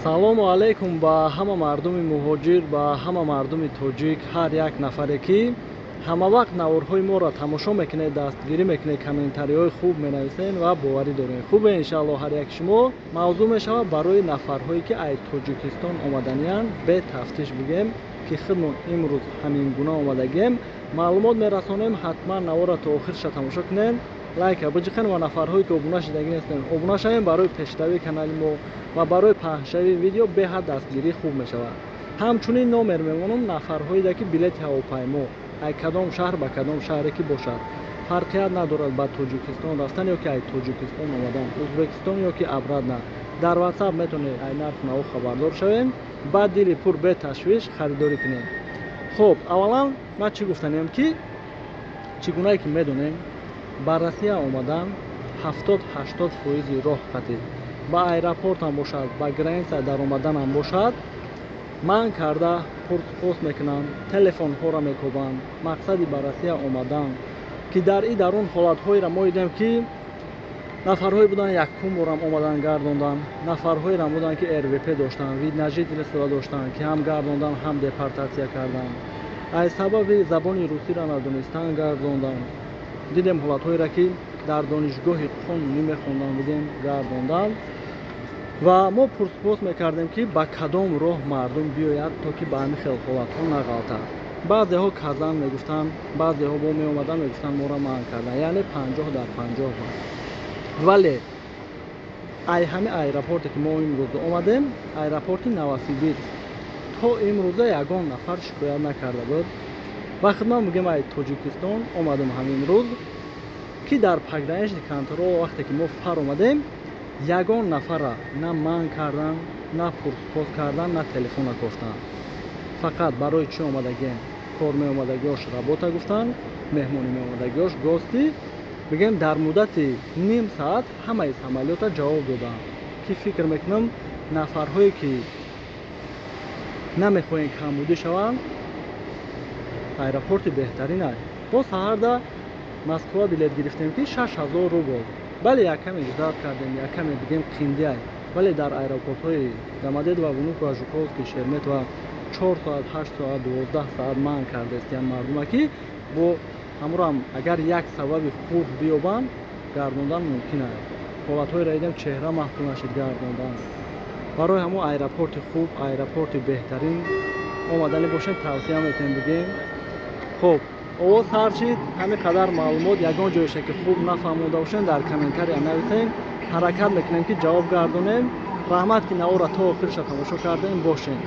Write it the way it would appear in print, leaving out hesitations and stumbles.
Салому алайкум ба ҳама мардуми муҳоҷир, ба ҳама мардуми тоҷик, ҳар як нафаре ки ҳама вақт наворҳои моро тамошо мекунед, дастгирӣ мекунед, комментариҳои хуб менависед ва боварӣ дорем. Хубе, иншаалло ҳар як шумо. Мавзӯъ мешавад барои нафарҳое ки аз Тоҷикистон омаданианд, бетафтиш бигем ки худмон имрӯз ҳамин гуна омадагием. Маълумот мерасонем, ҳатман наворро то охирша тамошо кунед, лайка биҷиқен ва нафарҳое ки обуна шудагӣ нестанд, обуна шавем барои пешравии канали мо ва барои паҳншавии видео беҳад дастгирӣ хуб мешавад. Ҳамчунин номер мемонам нафарҳоеда ки билети ҳавопаймо ай кадом шаҳр ба кадом шаҳре ки бошад, фарқият надорад ба Тоҷикистон рафтан ё ки ай Тоҷикистон омадан, Ӯзбекистон ё ки обратно. Дар WhatsApp метавонед ай нарху наво хабардор шавем, ба дили пур беташвиш харидорӣ кунем. Хуб, аввалан ман чӣ гуфтанем ки чӣ гунае ки медонем, ба Россия омадан 70-80 фоизи роҳ қатӣ ба аэропортам бошад, ба граница даромаданам бошад, манъ карда пурсупос мекунанд, телефонҳоро мекобанд. Мақсади ба Россия омадан ки дар и дарун ҳолатҳоеро мо дидем ки нафарҳое буданд якум борам омадан гардондан, нафарҳоеро буданд ки РВП доштанд, вид на жительство доштанд, ки ҳам гардондан, ҳам депортатсия карданд, аз сабаби забони русиро надонистан гардондан. Дидем ҳолатҳоеро ки дар донишгоҳи қонунӣ мехондан будем, гардондан. Ва мо пурсупос мекардем ки ба кадом роҳ мардум биёяд, то ки ба ҳамин хел ҳолатҳо нағалтад. Баъзеҳо Казан мегуфтанд, баъзеҳо бо меомаданд мегуфтанд моро манъ кардан, яъне 50 дар 50 буд. Вале ай ҳами аэропорте ки мо имрӯз омадем, аэропорти Новосибирск, то имрӯза ягон нафар шикоят накарда буд. Ва хидмат мегӯем, ай Тоҷикистон омадем ҳамин рӯз ки дар пограничный контроль вақте ки мо фар омадем, ягон нафара на манъ кардан, на пурсупос кардан, на телефона кофтан. Фақат барои чӣ омадагием, кор меомадагиош работа гуфтанд, меҳмонӣ меомадагиош гости. Бигем, дар муддати ним саат ҳамаи самолёта ҷавоб доданд, ки фикр мекунам нафарҳое ки намехоҳем камбудӣ шаванд, аэропорти беҳтарин аст. Мо саҳарда Москва билет гирифтем ки 6000 рубл. Бале, яккаме ждать кардем, яккаме бигем қиндиай, вале дар аэропортҳои Домодедово, Внуково, Жуковский, Шереметьево 4 соат, 8 соат, 12 соат манъ кардастиян мардума, ки бо ҳамроҳам агар як сабаби хурд биёбанд, гардондан мумкин аст. Ҳолатҳоеро дидем, чеҳра маҳкум нашид, гардондан. Барои ҳамон аэропорти хуб, аэропорти беҳтарин омаданӣ бошед, тавсия метавонем бигем. Хуб, овоз сар шид. Ҳамин қадар маълумот. Ягон ҷоеша ки хуб нафаҳмонда бошем, дар комментария нависем, ҳаракат мекунем ки ҷавоб гардонем. Раҳмат ки наворро то охирша тамошо кардем. Бошем.